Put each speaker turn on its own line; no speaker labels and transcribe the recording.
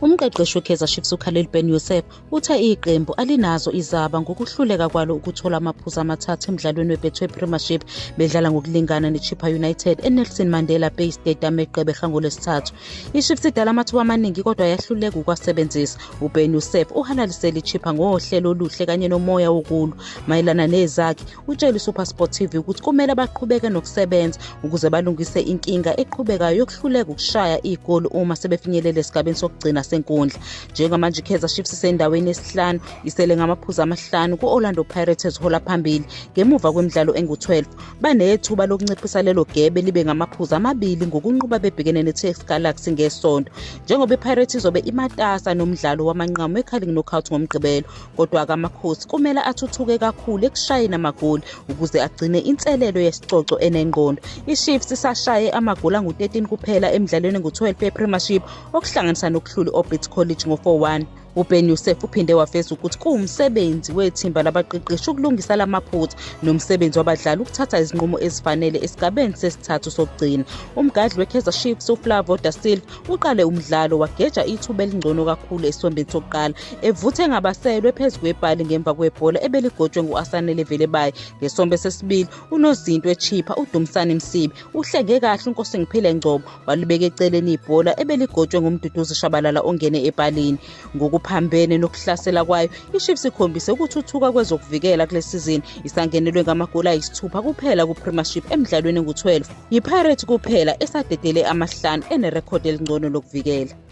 Umqeqeshi weKaizer Chiefs uKhalil Ben Youssef uthe iqembu alinazo izaba ngokuhluleka kwalo ukuthola amaphuzu amathathu emdlalweni weBetway Premiership bedlala ngokulingana neChippa United eNelson Mandela Bay Stadium eGqeberha ngoLwesithathu. IChiefs idala amathuba amaningi kodwa yahluleka ukuwasebenzisa. UBen Youssef uhalalisele iChippa ngohlelo oluhle kanye nomoya wokulwa. Mayelana nezakhe, utshele iSuperSport TV ukuthi kumele baqhubeke nokusebenza ukuze balungise inkinga eqhubekayo yokuhluleka ukushaya igoli uma sebefinyelele esigabeni sokugcina senkundla. Njengamanje iKaizer Chiefs isendaweni yesihlanu, isele ngamaphuzu amahlanu ku-Orlando Pirates ezihola phambili ngemuva kwemidlalo engu-12. Banethuba lokunciphisa lelo gebe libe ngamaphuzu amabili ngokunqoba bebhekene ne-TS Galaxy ngeSonto. Njengoba iPirates izobe imatasa nomdlalo wamanqamu weCarling Knockout ngoMgqibelo, Kodwa-ke Amakhosi kumele athuthuke kakhulu ekushayeni amagoli ukuze agcine inselelo yesicoco enengqondo. IChiefs isashaye amagoli angu-13 kuphela emidlalweni engu-12 yePremiership okuhlanganisa nokuhlula i-Orbit College ngo-4-1. UBen Youssef uphinde waveza ukuthi kuwumsebenzi wethimba labaqeqeshi ukulungisa la maphutha nomsebenzi wabadlali ukuthatha izinqumo ezifanele esigabeni sesithathu sokugcina. Umgadli weKaizer Chiefs uFlavo da Silva Uqale umdlalo wageja ithuba elingcono kakhulu esiwombeni sokuqala evuthe engabaselwe phezu kwepali ngemva kwebhola ebeligotshwe ngu-Asanele Velebayi. Ngesombe sesibili unozinto echipha uDumsani Msibi uhlenge kahle uNkosingiphile Ngcobo walibeka eceleni ibhola ebeligotshwe nguMduduzi Shabalala ongene epalini. Ngokuphambene nokuhlasela kwayo, iChiefs ikhombise ukuthuthuka kwezokuvikela kule sizini isangenelwe ngamagoli ayisithupha kuphela kuPremiership emidlalweni engu-12. YiPirates kuphela esadedele amahlanu enerekhodi elingcono lokuvikela.